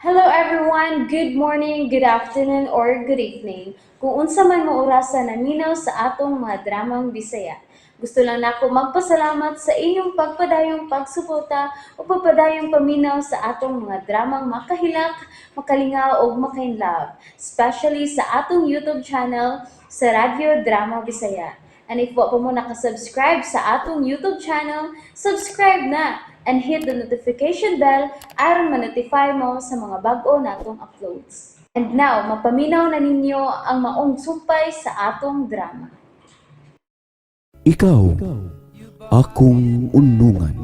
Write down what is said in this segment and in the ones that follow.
Hello everyone! Good morning, good afternoon, or good evening. Kung unsa man mo orasa naminaw sa atong mga dramang Bisaya. Gusto lang nako magpasalamat sa inyong pagpadayong pagsuporta o pagpadayong paminaw sa atong mga dramang makahilak, makalingaw ug makainlove, especially sa atong YouTube channel sa Radyo Drama Bisaya. And if wa pa mo nakasubscribe sa atong YouTube channel, subscribe na and hit the notification bell aron ma-notify mo sa mga bag-o natong uploads. And now, mapaminaw na ninyo ang maong sumpay sa atong drama. Ikaw, akong unungan.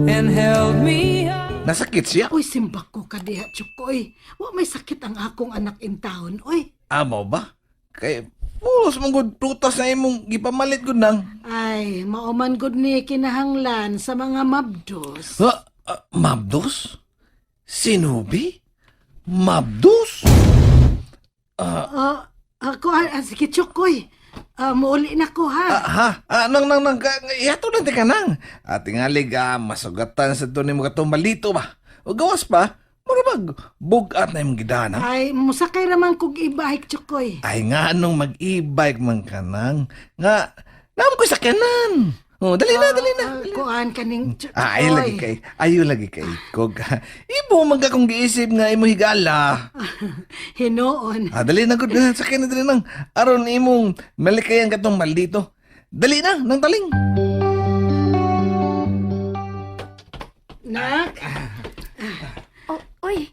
And held me up. Nasakit siya? Uy, simbak ko ka diha, Chukoy. Wa may sakit ang akong anak in town, uy. Amo ba? Kay pulos mong good prutas na imong gipamalit gud nang. Ay, mauman gud ni kinahanglan sa mga mabdos. Ha? Ah, mabdos? Sinubi? Mabdos? Ah, ako, sige, Chukoy. Muuli na ko, ha? Ah, ha? Ah, nang nang nang ihato na ka nang. Ah, tingalig masugatan sa to nimo katong malito ba. O gawas pa, mura bag bugat na imong gidana. Ay, musakay raman kog e-bike, Chukoy. Ay nga nung mag-e-bike man ka nang. Nga, naam ko sakyanan. Oh, dali na, dali na. Ah, kuan kaning Chukoy. Ah, ayo lagi kay, ayo lagi kay kog. Imo man ka kung giisip nga imo higala. Hinuon. Ah, dali na gud na sakay na dali nang aron imong malikayan katong maldito. Dali na nang taling. Nak, Oh, oy.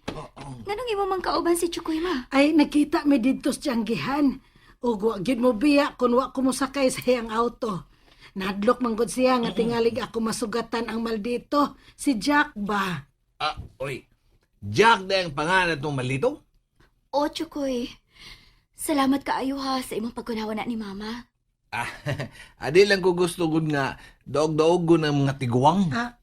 Nganong imo man kauban si Chukoy, ma? ay nakita mi didto sa Tianggihan. Ug wa gyud mo biya kun wa ko mosakay sa iyang auto. Nadlok man gud siya nga tingalig ako masugatan ang maldito. Si Jack ba? Ah, oy. Jack na ang pangalan tong maldito? O, Chukoy. Salamat kaayo ha sa imong pagkunawa na ni Mama. Ah, adi lang ko gusto gud nga daog-daog ko ng mga tiguang. Ah,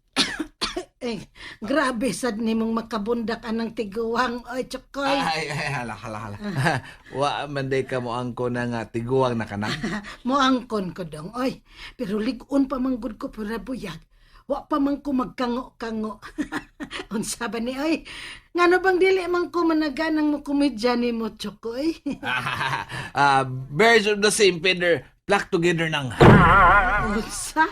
eh, grabe sad nimong makabundak anang tiguang. Oy, Chukoy. Ay, ay, hala, hala, hala. Wa man day ka mo angko na nga tiguang na kanang. Moangkon ko dong, oy. Pero lig-on pa man gud ko pura buyag. Wa pa man ko magkango-kango. Unsa ba ni oy? Ngano bang dili man ko managanang mo komedya nimo, Chukoy? Ah, birds of the same feather flock together nang. Unsa?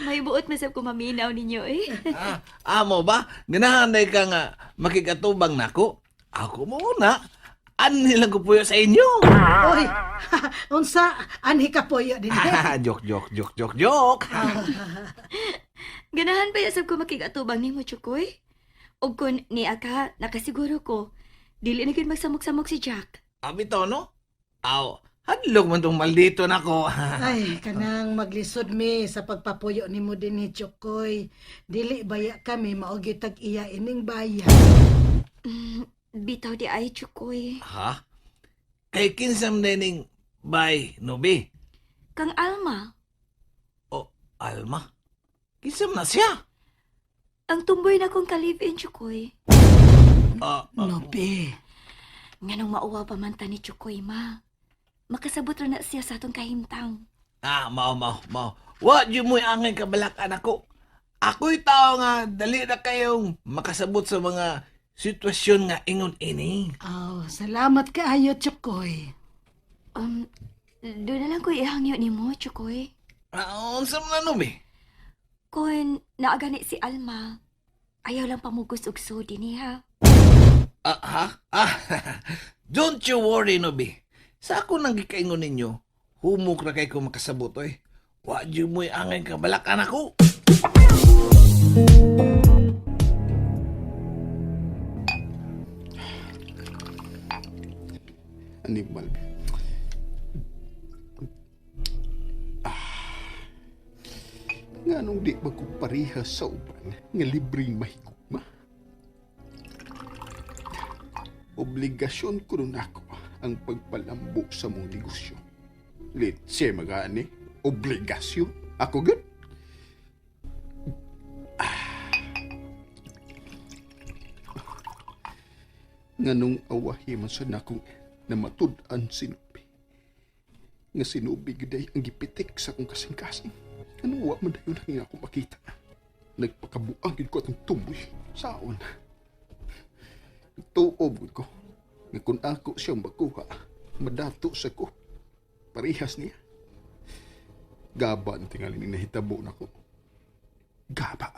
May buot masab ko maminaw ninyo eh. Ah, amo ba? Ganahan day ka nga makikatubang nako. Ako mo na. Ani lang ko puyo sa inyo. Oy, unsa anhi ka puyo din eh? Joke, joke, joke, joke, joke. Ganahan ba yasab ko makigatubang nimo, Chukoy? Og kun niya ka, nakasiguro ko, dili na gyud magsamok-samok si Jack. Abi to, no? Aw, hadlok man tong maldito nako. Ay, kanang maglisod mi sa pagpapuyo nimo dinhi, Chukoy. Dili baya kami mao gyud tag iya ining bayan. Bitaw di ay, Chukoy. Ha? Kay kinsam ning bay nobi. Kang Alma, O, Alma. Kinsam na siya? ang tumboy na kong ka-live-in, Chukoy. Ah, ah, Nobe. Nganong mauwaw pa man ta ni Chukoy, ma. Makasabot ra na siya sa atong kahimtang. Ah, mao, mao, mao. Wa jud mo'y angay kabalakan ako. Ako'y tao nga dali na kayong makasabot sa mga sitwasyon nga ingon ini. Oh, salamat kaayo, Chukoy. Doon na lang ko ihangyo nimo, Chukoy. Ah, unsa man na nobi? Kun naagani si Alma, ayaw lang pamugos og sudi niya. Ah, ha? Ah, don't you worry, Nobi. Sa ako nang gikaingon ninyo, humok na kay ko makasabot, oy. Wa jud mo'y angay kabalakan ako. Animal. Ah. Nganong di ba ko parehas sa uban nga libreng mahigugma? Obligasyon ko nun ako ang pagpalambo sa mong negosyo. Litse magani, obligasyon. Ako gud. Ah. Nganong awahi man sa nakong namatud-an sinubi. Nga sinubi giday ang gipitik sa akong kasing-kasing. Ano wa man dayon ang ako makita. Nagpakabuang gid ko atong tumboy. Saon. Tuob gud ko. Nga kung ako siyang makuha, madato sa ko. Parehas niya. Gaba ang tingali ni nahitabo nako. Gaba.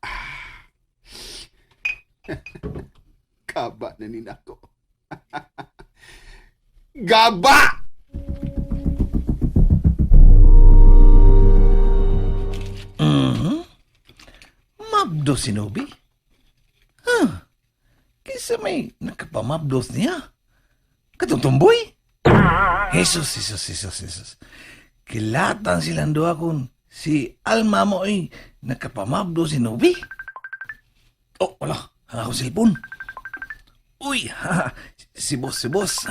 Ah. Gaba na ni nako. Gaba! Mabdo si Nobi? Huh? Kisa may nakapamabdos niya. Katong tumboy? Jesus, Jesus, Jesus, Jesus. Kilatan silang duha kun si Alma mo ay nakapamabdo si Nobi. Oh, wala. Ang akong cellphone. Uy, ha, si boss, si boss.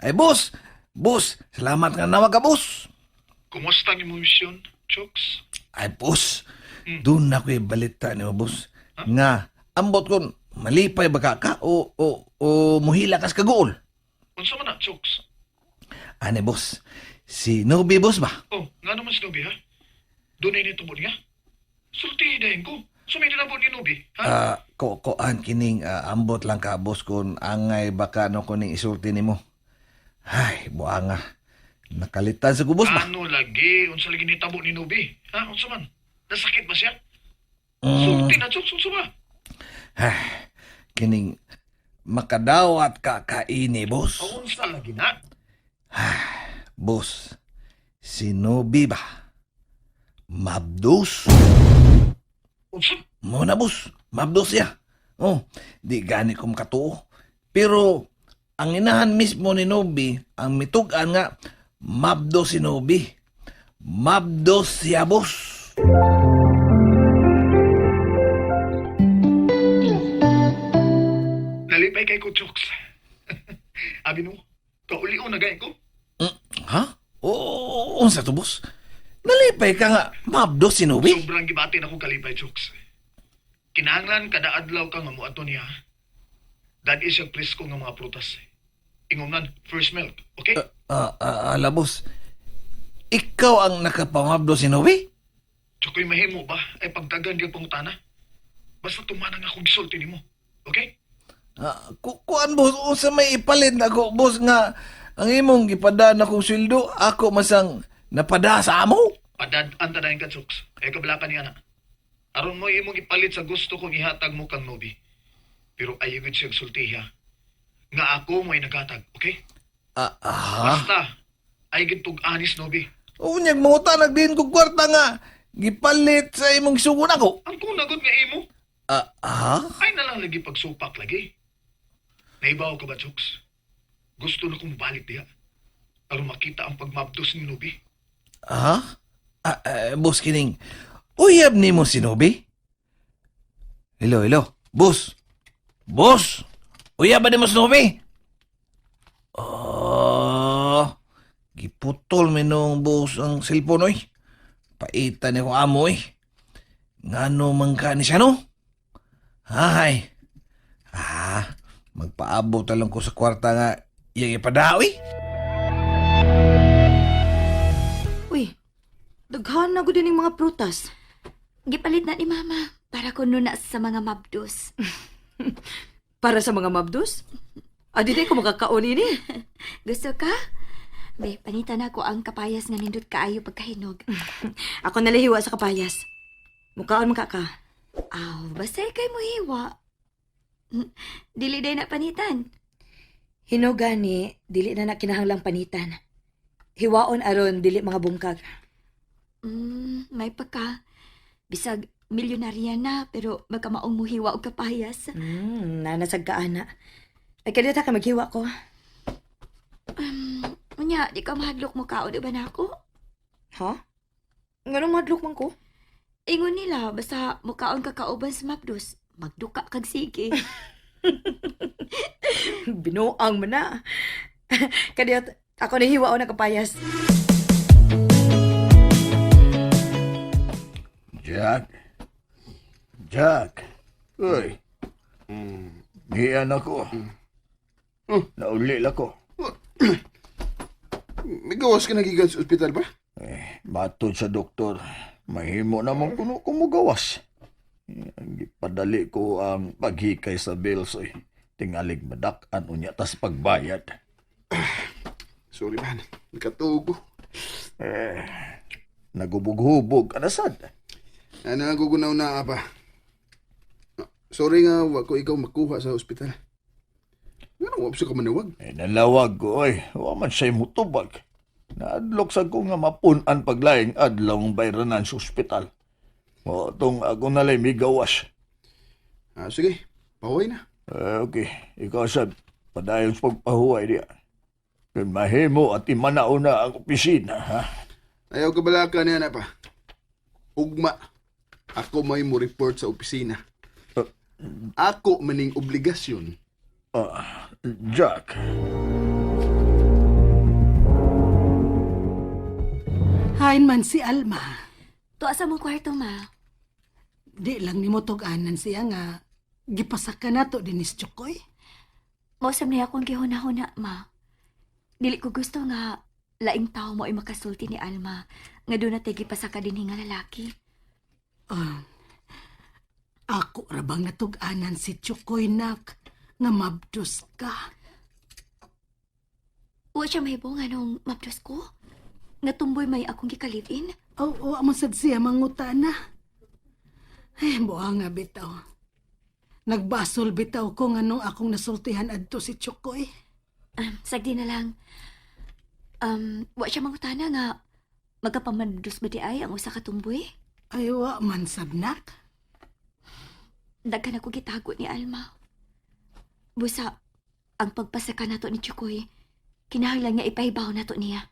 Ay, boss, boss, salamat nga nawag ka, boss. Kumusta ang imong misyon, Chooks? Ay, boss, doon na ko'y balita ni mo, boss. Nga, ambot kon malipay ba ka ka o muhila kas kaguol. Unsa man na, Chooks? Ane, boss, si Nobi, boss ba? Oh, nga naman si Nobi, ha? Doon ay nitubod niya? Sulti dahin ko. Sumindi na po ni Nobi, ha? Ah, ko koan kining ambot lang ka, boss, kun angay baka no kuning isulti nimo. Ay, buanga. Nakalitan sa gubos ba? Ano lagi? Unsa lagi nitabo ni Nobi? Ha? Unsa man? Nasakit ba siya? Mm. Sulti na, Chooks. Unsa ba? Ay, kining makadawat ka kaini, boss. Oh, unsa lagi na? Boss, si Nobi ba? Mabdos? Unsa? Mo na, boss. Mabdos siya. Oh, di gani ko makatuo. Pero, ang inahan mismo ni Nobi, ang mitug-an nga, mabdos si Nobi. Mabdos siya, boss. Nalipay kay ko, Chooks. Abi no, kaulion na gayon ko. Ha? Oo, unsa to, boss? Nalipay ka nga, mabdos si Nobi? Sobrang gibatin ako kalipay, Chooks. Kinahanglan kada adlaw ka nga moadto niya. Dad is siya presko nga mga prutas. Ingomnan, first milk, okay? Ala, boss. Ikaw ang nakapamabdo si Nobi? Tsako'y mahimo ba ay pagdagan di ang pangutana? Basta tumanang akong gisulti nimo. Okay? Kuan boss, unsa may ipalit nako boss nga ang imong gipadaan akong sweldo, ako masang napada sa amo. Padad-an ta dayon ka, Chooks. Ay kabla ka ni ana. Aron mo imong ipalit sa gusto kong ihatag mo kang Nobi. Pero ayaw gud siyang sultiha. Nga ako mo'y naghatag, okay? Basta, ay gid tug-anis, Nobi. Unyag manguta nagdiin kog kwarta nga gipalit sa imong gisugo nako. Ang kunagot nga imo, ay nalang lagi pagsupak lagi. Naibaw ka ba, Chooks? Gusto na kong balik diha. Aron makita ang pagmabdos ni Nobi. Ha? Boss kining. Uyab nimo si Nobi? Hello, hello. Boss. Boss. Uyab ba nimo si Nobi? Oh, giputol mi nung boss ang cellphone oy. Paitan ni kong amo oy. Ngano man ka ni siya no? Hay. Magpaabot na lang ko sa kwarta nga iyang ipadaoy. Uy, daghan na gud ning mga prutas. Gipalit na ni Mama para kuno na sa mga mabdos. Para sa mga mabdos? Adi di ko makakaon ini. Gusto ka? Be, panitan ako ang kapayas nga nindot kaayo pagkahinog. Ako nalahiwa sa kapayas. Mukaon man ka ka. Aw, basta ikay muhiwa. Dili day na panitan. Hinog gani, dili na na kinahanglang panitan. Hiwaon aron dili mga bungkag. May pagka. Bisag milyonarya na pero magkamaong muhiwa og kapayas. Nanasag ka ana. Ay kadita ka maghiwa ko. Unya, di ka mahadlok mo kaon ba na ako? Ha? Nganong madlok man ko? Ingon nila, basta mukaon ka kauban sa mabdos, magduka kag sige. Binuang man na. Kadiyot, ako nahiwa na kapayas. Jack? Jack? Uy. Niyan ako. Nauli lang ko. May gawas ka nagigan sa ospital ba? Eh, matod sa doktor, mahimo namang kuno kumugawas. Gipadali ko ang paghikay sa bills eh. Tingalig madak-an unya tas pagbayad. Sorry man, nakatugo. Eh, nagubog-hubog ka na sad. Ano ang gugunaw na pa? Sorry nga, wa ko ikaw makuha sa ospital. Nga wa sa ka manawag? Eh, nalawag ko oy. Wa man siya'y mutubag. Naadlok sa ko nga mapun-an paglaing adlaw ang bayranan sa ospital. O, tong ako nalay migawas. Ah, sige, pahuway na. Eh, okay. Ikaw sad, padayon sa pagpahuway diya. Kung mahimo at imanao na ang opisina, ha? Ayaw ka bala ka niya na pa. Ugma, ako may mo report sa opisina. Ako maning obligasyon. Ah, Jack. Hain man si Alma. Tuwa sa mong kwarto, ma. Di lang nimo tug-anan siya nga gipasaka nato dinis Chukoy. Mausam na akong gihuna-huna, ma. Dili ko gusto nga laing tao mo ay makasulti ni Alma nga doon na gipasaka dinhi nga lalaki. Ah, ako ra bang natug-anan si Chukoy nak nga mabdos ka. Wa siya mahibong anong mabdos ko. Nga tumboy may akong gikalivin. Aw, wa man sad siya mangutana. Ay, buha nga bitaw. Nagbasol bitaw ko nga nung akong nasultihan adto si Chukoy. Sagdi na lang. Wa siya mangutana nga magkapamabdos ba di ay ang usa ka tumboy? Ay, wa man sabnak. Daghan ako gitago ni Alma. Busa, ang pagpasaka nato ni Chukoy, kinahanglan nga ipahibaw nato niya.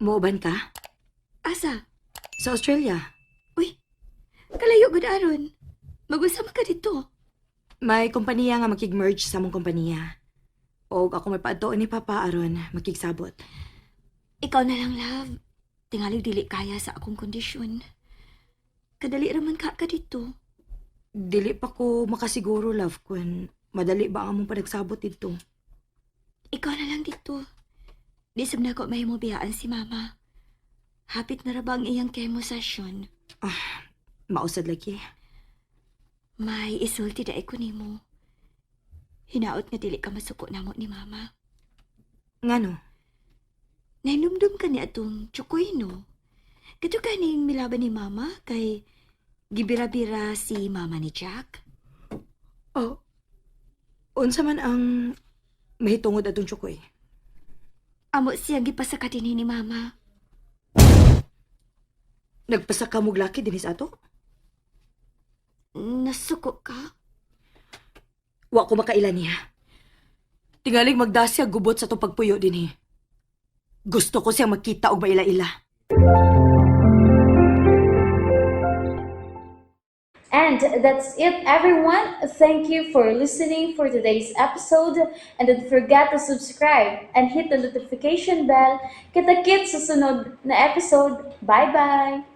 Muuban ka? Asa? Sa Australia. Uy, kalayo gud aron. Magunsa man ka dito. May kompanya nga makig-merge sa among kompanya. Og ako may paadtoon ni Papa aron makigsabot. Ikaw na lang, love. Tingali dili kaya sa akong kondisyon. Kadali raman ka dito. Dili pa ko makasiguro, love, kun madali ba ang among panagsabot dito. Ikaw na lang dito. Di sab na ko mahimo biyaan si mama. Hapit na ra ba ang iyang chemo session? Mausad lagi. May isulti da ko nimo. Hinaot nga dili ka masuko namo ni mama. Ngano? Nainumdum ka ni atong tsukoy no. Kadto kaning milaban ni mama kay gibira-bira si mama ni Jack. Oh, unsa man ang mahitungod atong tsukoy? Amo siyang gipasaka dinhi ni mama. Nagpasaka mo og laki dinis ato? Nasuko ka? Wa ko makaila niya. Tingalig magdasi ang gubot sa itong pagpuyo dinhi. Gusto ko siyang makita og maila-ila. And that's it, everyone. Thank you for listening for today's episode. And don't forget to subscribe and hit the notification bell. Kita-kits sa sunod na episode. Bye-bye!